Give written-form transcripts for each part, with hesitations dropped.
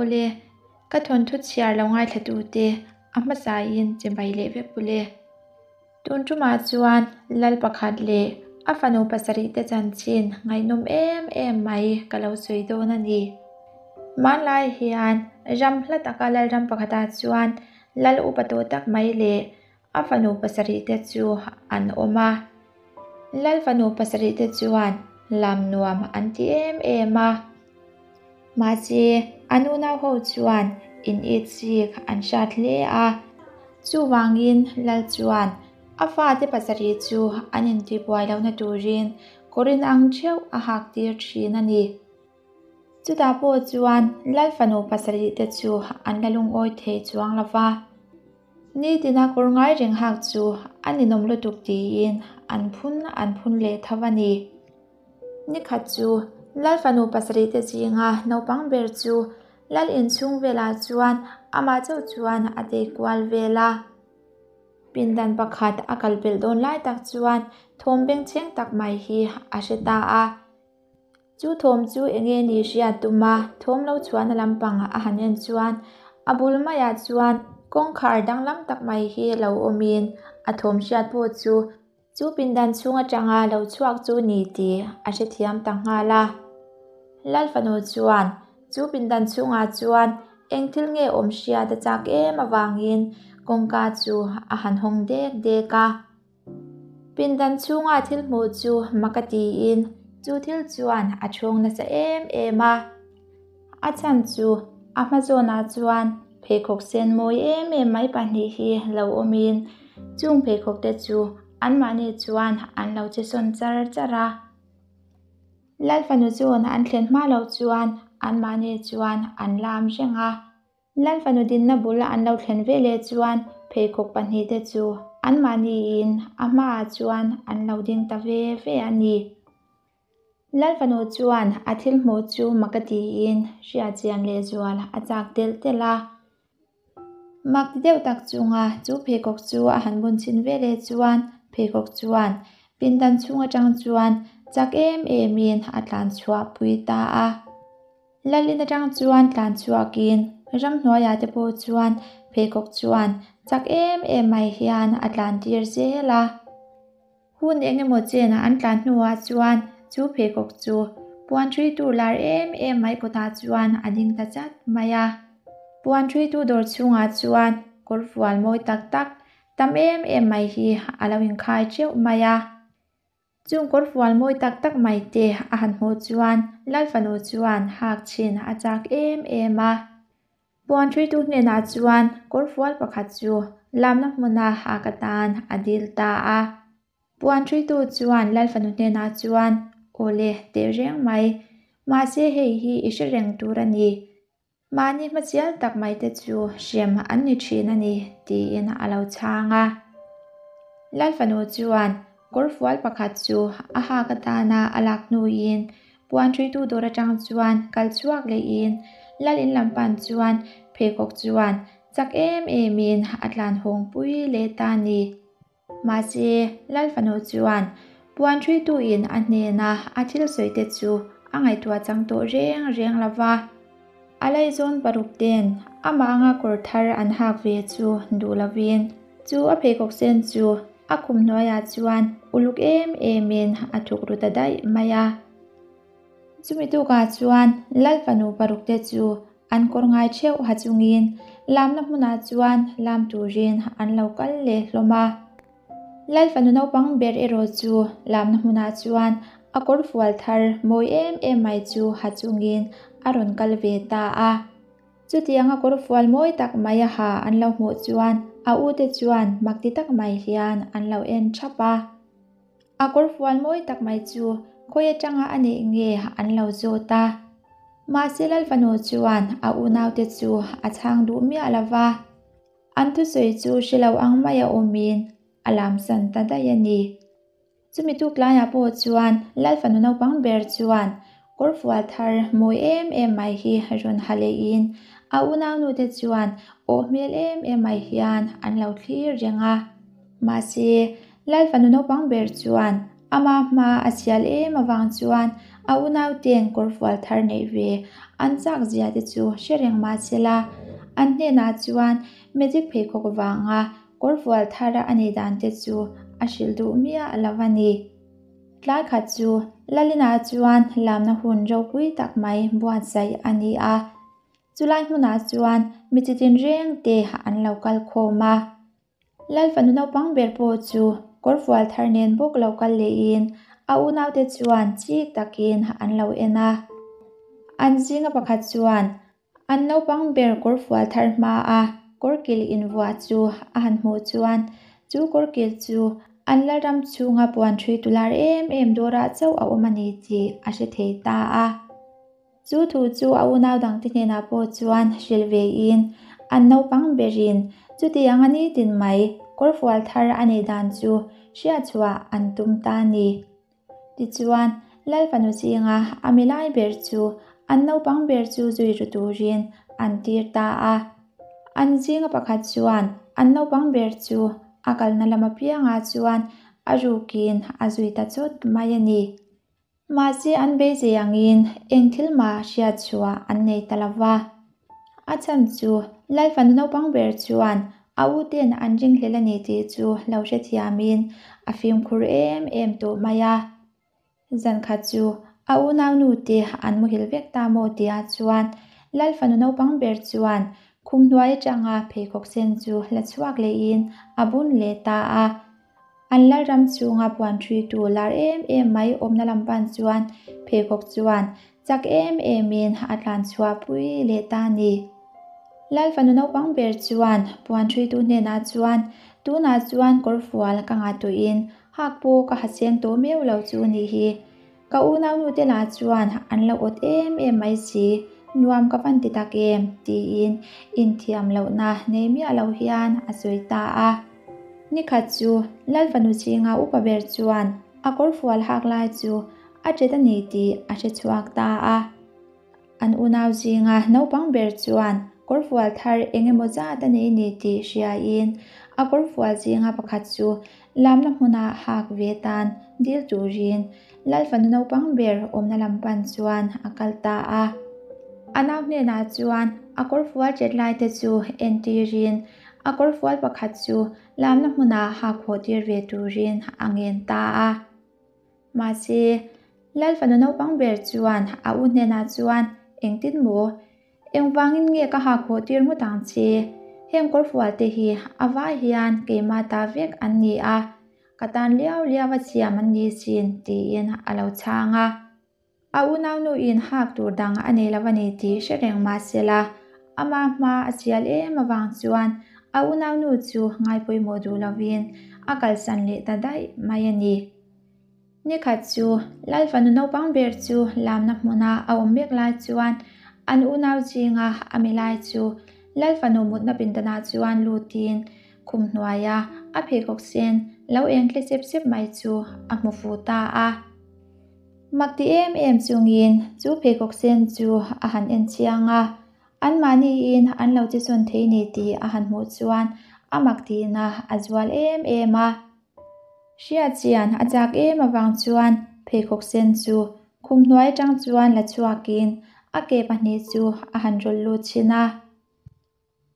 Awle, ka thawnthu chhiar lo ngaithlatute a hmasain chibai leh vek ule. Tun tumah chuan Lal pakhat leh a fanu pasarihte chanchin ngaihnawm em em mai ka lo sawi dawn a ni. Hmanlai hian ram hla taka Lalram pakhatah chuan Lal upa tawh tak mai leh a fanu pasarihte chu an awm a. Lal fanu pasarihte chuan lam nuam an ti em em a. Mahse, an unau ho chuan in it chik an hrat hle a. Chuvangin Lal chuan a fate pasarih chu an intibuai lohna turin kawr inang theuh a hak tir thin a ni. Chutah pawh chuan Lal fanu pasarih te chu an la lungawi thei chuang lo va. Nitina kawr ngai reng hak chu a ninawm lutuk tiin an phun an phun leh tho a ni. Nikhat chu Lal fanu pasarih te zinga naupang ber chu Lal inchhung velah chuan amah chauh chuan a tei kual vel a. Pindan pakhat a kal pelh dawn lai tak chuan thawm bengchheng tak mai hi a hre ta a. Chu thawm chu eng nge ni hriat tum a, thawm lo chhuahna lampang a han en chuan a bul maiah chuan kawngkhar danglam tak mai hi lo awmin a thawm hriat pawh chu Chu pindan chhung atanga lo chhuak chu ni tih a hrethiam ta nghal a. Lal fanu chuan chu pindan chhungah chuan eng thil nge awm hriat a chak em avangin kawngka chu a han hawng dek dek a. Pindan chhunga thil hmuh chu mak a tiin chu thil chuan a chhawng nasa em em a. A chhan chu a hma zawnah chuan pheikhawk sen mawi em em mai pahnih hi lo awmin chung pheikhawk te chu anmahni chuan an lo che sawn char char a. Lal fanu zawn an thlen hma loh chuan anmahni chuan an lam reng a. Lal fanu dinna bul an lo thlen veleh chuan pheikhawk pahnih te chu anmahniin a hmaah chuan an lo ding ta ve ve a ni. Lal fanu chuan a thil hmuh chu mak a tiin hriat chian lehzual a chak telh telh a. Mak ti deuh tak chunga chu pheikhawk chu a han bun chhin veleh chuan pheikhawk chuan pindan chhung atang chuan chak em emin a tlan chhuah pui ta a. Lalin atang chuan tlan chhuakin ramhnuaiah te pawh chuan pheikhawk chuan chak em em mai hian a tlan tir zel a. Hun eng emaw chenah an tlan hnuah chuan chu pheikhawk chu puan ṭhuitu lar em em mai kawtah chuan a ding ta chat mai a. Puan ṭhuitu dawr chhungah chuan kawr fual mawi tak tak tam em em mai hi a lo inkhai ṭeuh mai a. Chung kawr fual mawi tak tak mai te a han hmuh chuan Lal fanu chuan hak chhin a chak em em a. Puan ṭhuitu hnenah chuan kawrfual pakhat chu lamna hmuna hak atan a dil ta a. Puan ṭhuitu chuan Lal fanu hnenah chuan, Awle, teh reng mai. Mahse hei hi i hre reng tur a ni. Mahni hmachial tak mai te chu hrem an ni ṭhin a ni, tiin a lo chhang a. Lal fanu chuan kawrfual pakhat chu a hak atana a lak hnuin Puan ṭhuitu dawr aṭang chuan kal chhuak lehin Lal in lam pan chuan pheikhawk chuan chak em emin a tlan hawng pui leh ta a ni. Mahse, Lal fanu chuan puan ṭhuituin a hnena a thil sawi te chu a ngaihtuah chang tawh reng reng lo va. A laizawn paruk ten amah anga kawr thar an hak ve chu duh lovin chu a pheikhawk sen chu a khum hnuaiah chuan uluk em emin a thuk ru ta daih mai a. Chumi tukah chuan Lal fanu paruk te chu an kawr ngai theuh ha chungin lamna hmunah chuan lam turin an lo kal leh hlawm a. Lal fanu naupang ber erawh chu lamna hmunah chuan a kawr fual thar mawi em em mai chu ha chungin a rawn kal ve ta a. Chutianga kawr fual mawi tak mai a ha an lo hmuh chuan a ute chuan mak ti tak mai hian an lo en thap a. A kawr fual mawi tak mai chu khawi atanga a neih nge an lo zawt a. Mahse Lal fanu chuan a unaute chu a chhang duh miah lo va. An thusawi chu hre lo ang maia awmin a lamsan ta daih a ni. Chumi tuk laiah pawh chuan Lal fanu naupang ber chuan kawrfual thar mawi em em mai hi rawn ha lehin a unaunute chuan awh hmel em em mai hian an lo thlir reng a. Mahse, Lal fanu naupang ber chuan Ama hma a sial em avang chuan a unauten kawrfual thar neih ve an chak zia te chu hre reng mah sela, an hnenah chuan magic pheikhawk vanga kawrfual thar a neih dan te chu a hrilh duh miah lo a ni. Tlai khat chu Lalina chuan lamna hun ropui tak mai buatsaih a ni a. Chulai hmunah chuan mi chi tinreng te an lo kal khawm a. Lal fanu naupang ber pawh chu kawrfual thar nen bawk lo kal lehin a unaute chuan chik takin an lo en a. An zinga pakhat chuan an naupang ber kawrfual thar hmaa kawrkilh invuah chu a han hmuh chuan chu kawrkilh chu an lalram chhunga puan ṭhui tular em em dawrah chauh a awm a ni tih a hre thei ta a. Chu thu chu a unau dangte hnenah pawh chuan hrilh vein an naupang berin chutiang a ni tin mai kawrfual thar a neih dan chu hriatchhuah an tum ta a ni. Tichuan, Lal fanu zinga a milai ber chu an naupang ber chu zui ru turin an tir ta a. An zinga pakhat chuan an naupang ber chu a kalna lam apiangah chuan a rukin a zui ta chawt mai a ni. Mahse an beisei angin eng thil mah hriat chhuah an nei ta lo va. A chhan chu Lal fanu naupang ber chuan a u ten an ringhlel a ni tih chu lo hrethiamin a fimkhur em em tawh mai a. Zan khat chu a unaunu te an muhil vek ta maw tia chuan Lal fanu naupang ber chuan khum hnuai atanga pheikhawk sen chu la chhuak lehin a bun leh ta a. An lalram chhunga puan ṭhuitu lar em em mai awmna lam pan chuan pheikhawk chuan chak em emin a tlan chhuah pui leh ta a ni. Lal fanu naupang ber chuan puan ṭhuitu hnenah chuan, Tunah chuan kawrfual ka ngah tawhin hak pawh ka ha cheng tawh meuh lo chu nih hi. Ka unaunute lah chuan an lo awt em em mai si, nuam ka van ti tak em? tiin inthiam lohna nei miah lo hian a sawi ta a. Nikhat chu Lal fanu zinga upa ber chuan a kawrfual hak lai chu a ṭet a ni tih a hre chhuak ta a. An unau zinga naupang ber chuan kawrfual thar eng emaw zat a nei ni tih hriain a kawrfual zinga pakhat chu lamna hmuna hak ve tan dil turin Lal fanu naupang ber awmna lam pan chuan a kal ta a. A nau hnenah chuan a kawrfual ṭet lai te chu entirin a kawrfual pakhat chu lamna hmuna hak hawh tir ve turin a ngen ta a. Mahse, Lal fanu naupang ber chuan a u hnenah chuan, Engtin maw? Engvangin nge ka hak hawh tir ngawt ang che? Heng kawrfual te hi a vai hian keimah ta vek an ni a, ka tan liau liau a siam an ni sin, tiin a lo chhang a. A unaunuin hak tur dang a nei lo a ni tih hre reng mah sela, ama hma a sial em avang chuan a unaunu chu ngaipawimawh duh lovin a kalsan leh ta daih mai a ni. Nikhat chu Lal fanu naupang ber chu lamna hmuna a awm mek lai chuan an unau zinga a mi lai chu Lal fanu mutna pindanah chuan lutin khum hnuaia a pheikhawk sen lo eng tle sep sep mai chu a hmu fu ta a. Mak ti em em chungin chu pheikhawk sen chu a han en chiang a, anmahniin an lo chesawn thei ni tih a han hmuh chuan a mak tihna a zual em em a. Hriat chian a chak em avang chuan pheikhawk sen chu khum hnuai atang chuan la chhuakin a ke pahnih chu a han rawlh lut thin a.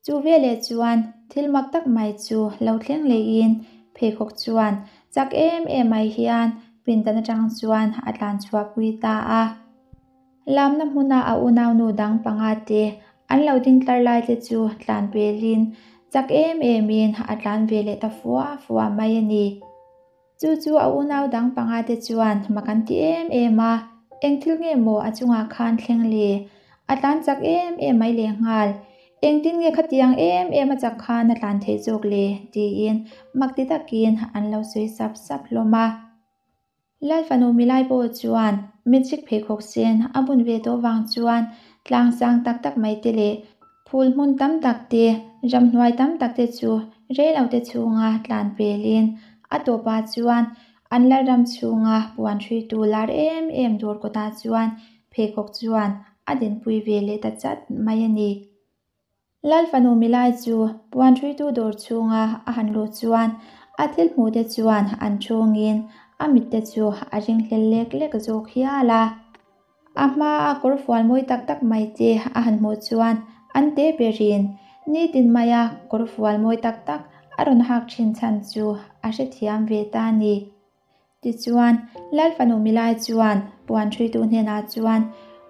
Chu veleh chuan thil mak tak mai chu lo thleng leiin pheikhawk chuan chak em em mai hian pindan atang chuan a tlan chhuah pui ta a. Lamna hmuna a unaunu dang panga te an lo ding tlar lai te chu tlan pelin chak em emin a tlan ve leh ta fua fua mai a ni. Chu chu a unau dang panga te chuan mak an ti em em a, eng thil nge maw a chungah khan thleng le? A tlan chak em em mai lehnghal. Engtin nge khatiang em em a chak khan a tlan theih zawk le? tiin mak ti takin an lo sawi sap sap hlawm a. Lal fanu milai pawh chuan magic pheikhawk sen a bun ve tawh vang chuan tlang sang tak tak mai te leh phul hmun tam tak te, ramhnuai tam tak te chu rei lo te chhunga tlan pelin a tawpah chuan an lalram chhunga puan hruitu lar em em dawr kawtah chuan pheikhawk chuan a dinpui ve leh ta chat mai a ni. Lal fanu milai chu puan hruitu dawr chhunga a han luh chuan a thil hmuhte chuan an chhungin a mitte chu a ringhlel lek lek zawk hial a. A hmaa kawrfual mawi tak tak mai te a han hmuh chuan an te berin nitin maia kawrfual mawi tak tak a rawn hak thin chhan chu a hrethiam ve ta a ni. Tichuan, Lal fanu Milai chuan puan ṭhuitu hnenah chuan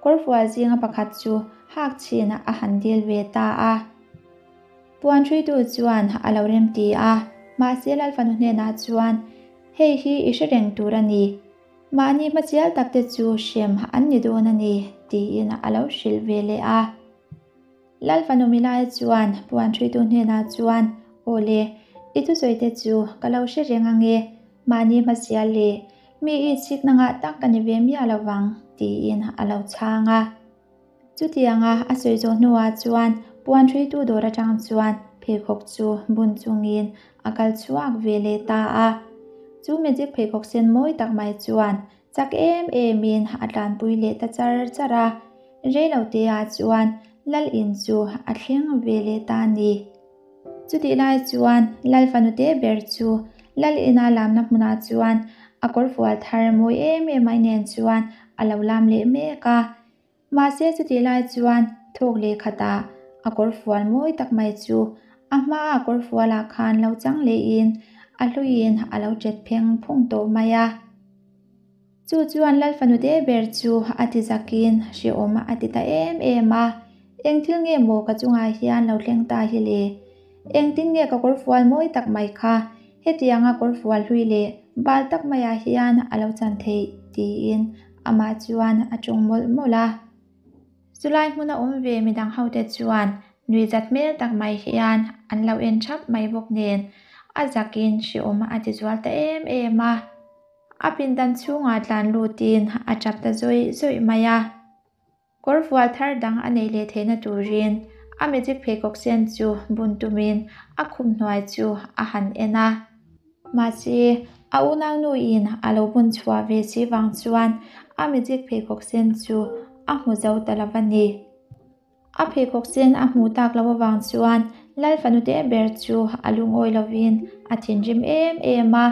kawrfual zinga pakhat chu hak chhin a han dil ve ta a. Puan ṭhuitu chuan a lo remti a, mahse Lal fanu hnenah chuan, Hei hi i hre reng tur a ni. Mahni hmachial takte chu hrem an ni dawn a ni, tiin a lo hrilh ve leh a. Lal fanu Milai chuan puan ṭhuitu hnenah chuan, Aw le, i thusawite chu ka lo hre reng ange, mahni hmasial leh mi i chhikna ngah tak ka ni ve miah lo vang, tiin a lo chhang a. Chutianga a sawi zawh hnuah chuan puan ṭhuitu dawr aṭang chuan pheikhawk chu bun chungin a kal chhuak ve leh ta a. Chu magic pheikhawk sen mawi tak mai chuan chak em emin a tlanpui leh ta char char a. Reiloteah chuan Lal in chu a thleng ve leh ta a ni. Chutih lai chuan Lal fanute ber chu Lal ina lamna hmunah chuan a kawrfual thar mawi em em mai nen chuan a lo lam leh mek a. Mahse chutih lai chuan thawk leh khatah a kawrfual mawi tak mai chu a hmaa kawrfualah khan lo chang lehin a hluiin a lo ṭet pheng phung tawh mai a. Chu chuan Lal fanute ber chu a ti zakin hrehawm a ti ta em em a, Eng thil nge maw ka chungah hian lo thleng ta hi le? Engtin nge ka kawrfual mawi tak mai kha hetianga kawrfual hlui leh bal tak maiah hian a lo chan theih? tiin amah chuan a tawng mawlh mawlh a. Chulai hmuna awm ve midang hote chuan nuihzat hmel tak mai hian an lo en thap mai bawk nen a zakin hrehawm a ti zual ta em em a. A pindan chhungah tlan lutin a tap ta zawih zawih mai a. Kawrfual thar dang a neih leh theihna turin a magic pheikhawk sen chu bun tumin a khum hnuai chu a han en a. Mahse, a unaunuin a lo bun chhuah ve si vang chuan a magic pheikhawk sen chu a hmu zo ta lo a ni. A pheikhawk sen a hmuh tak loh avang chuan Lal fanute ber chu a lungawi lovin a thinrim em em a,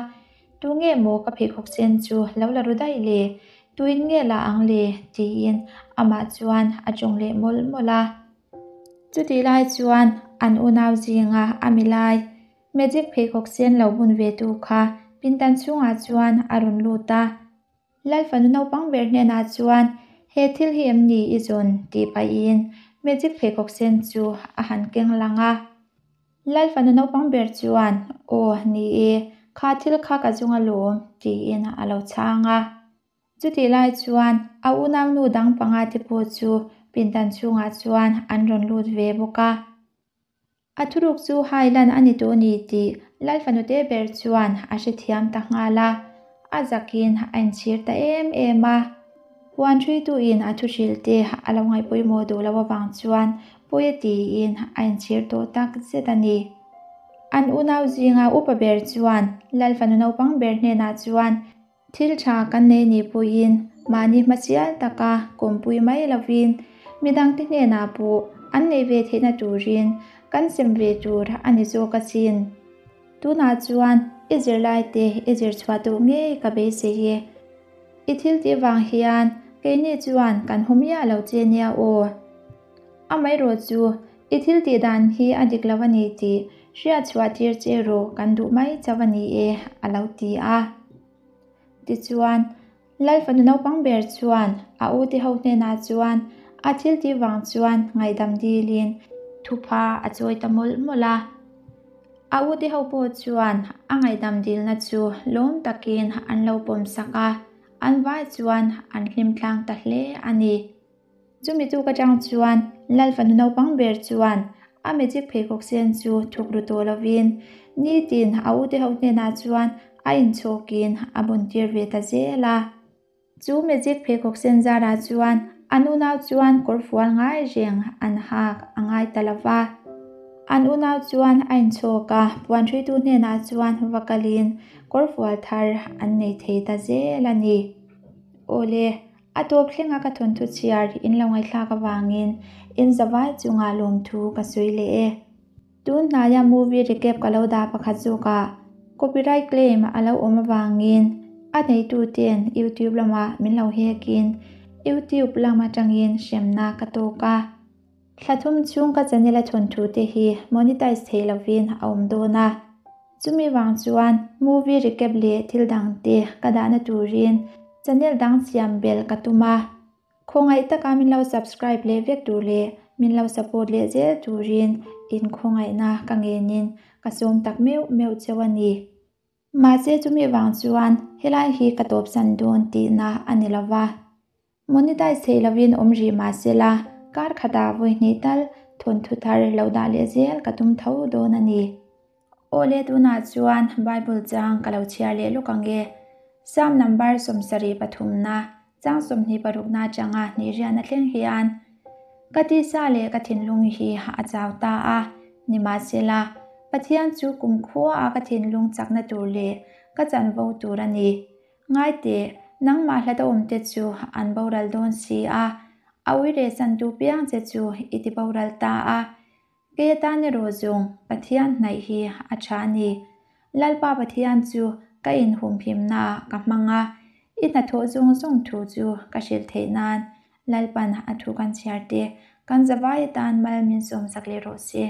Tunge maw ka pheikhawk sen chu lo la ru daih le? Tuin nge la ang le? tiin amah chuan a tawng leh mawlh mawlh a. Chutih lai chuan an unau zinga a milai magic pheikhawk sen lo bun ve tu kha pindan chhungah chuan a rawn lut a. Lal fanu naupang ber hnenah chuan he thil hi em ni i zawn tih pahin magic pheikhawk sen chu a han keng lang a. Lal fanu naupang ber chuan Aw ni e, kha thil kha ka zung alawm tiin a lo chhang a. Chutih lai chuan a unaunu dang panga te pawh chu pindan chhungah chuan an rawn lut ve bawk a. A thuruk chu hai lan a ni tawh ni tih Lal fanute ber chuan a hrethiam ta nghal a, a zakin a inchhir ta em em a. Puan ṭhuituin a thu hrilhte a lo ngaihpawimawh duh loh avang chuan pawi a tiin a inchhir tawh tak zet a ni. An unau zinga upa ber chuan Lal fanu naupang ber hnenah chuan Thil tha kan nei nih pawhin mahni hmasial taka kawmpui mai lovin midangte hnenah pawh an neih ve theihna turin kan sem ve tur a ni zawk asin. Tunah chuan i zirlaite i zir chhuah duh ngei ka beisei e. I thil tih vang hian keini chuan kan haw miah lo che nia aw. Amaherawh chu i thil tih dan hi a dik lo a ni tih hriat chhuah tir che rawh kan duh mai chauh a ni e a lo ti a. Tichuan, Lal fanu naupang ber chuan a ute ho hnenah chuan a thil tih vang chuan ngaihdam dilin thupha a chawi ta mawlh mawlh a. A ute ho pawh chuan a ngaihdam dilna chu lawm takin an lo pawmsak a, an vai chuan an hlim tlang ta hle a ni. Chumi tuk atang chuan Lal fanu naupang ber chuan a magic pheikhawk sen chu thuk ru tawh lovin nitin a ute ho hnenah chuan a inchhawkin a bun tir ve ta zel a. Chu magic pheikhawk sen zarah chuan an unau chuan kawrfual ngai reng an hak a ngai ta lo va. An unau chuan a inchhawk a, puanhruitu hnenah chuan va kalin kawrfual thar an nei thei ta zel a ni. Awle, A tawp thlenga ka thawnthu chhiar in lo ngaihthlak avangin in zavai chungah lawmthu ka sawi leh e. Tun hnaia movie recap ka lo dah pakhat zawkah copyright claim a lo awm avangin. A neituten YouTube lamah min lo hekin YouTube lam atangin hremna ka tawk a. Thla thum chhung ka channel a thawnthu te hi monetize theih lovin a awm dawn a. Chumi vang chuan movie recap leh thil dang te ka dahna turin channel dang siam belh ka tum a. Khawngaih taka min lo subscribe leh vek tur leh min lo support leh zel turin in khawngaihna ka ngenin ka sawm tak meuh meuh cheu a ni. Mahse chumi vang chuan helai hi ka tawpsan dawn tihna a ni lova. Monetize theih lovin awm rih mah sela kar khatah vawi hnih tal thawnthu thar lo dah leh zel ka tum tho dawn a ni. Awle tunah chuan Bible chang ka lo chhiar leh lawk ang e. Psalm number 73 na chang 26 na atanga hnihriatna thleng hian ka tisa leh ka thinlung hi a chau ta a, nimahsela Pathian chu kumkhua a ka thinlung chakna tur leh ka chanvo tur a ni. Ngai teh, nangmah hlata awmte chu an boral dawn si a, a uire santu piang che chu i ti boral ta a. Kei atan erawh zawng Pathian hnaih hi a tha a ni. Lalpa Pathian chu ka inhumhimnaah ka hmang a, i hnathawh zawng zawng thu chu ka hrilh theih nan Lalpan a thu kan chhiar te kan zavai atan mal min sawmsak leh rawh se.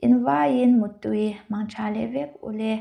Invaiin muttui mangtha leh vek ule.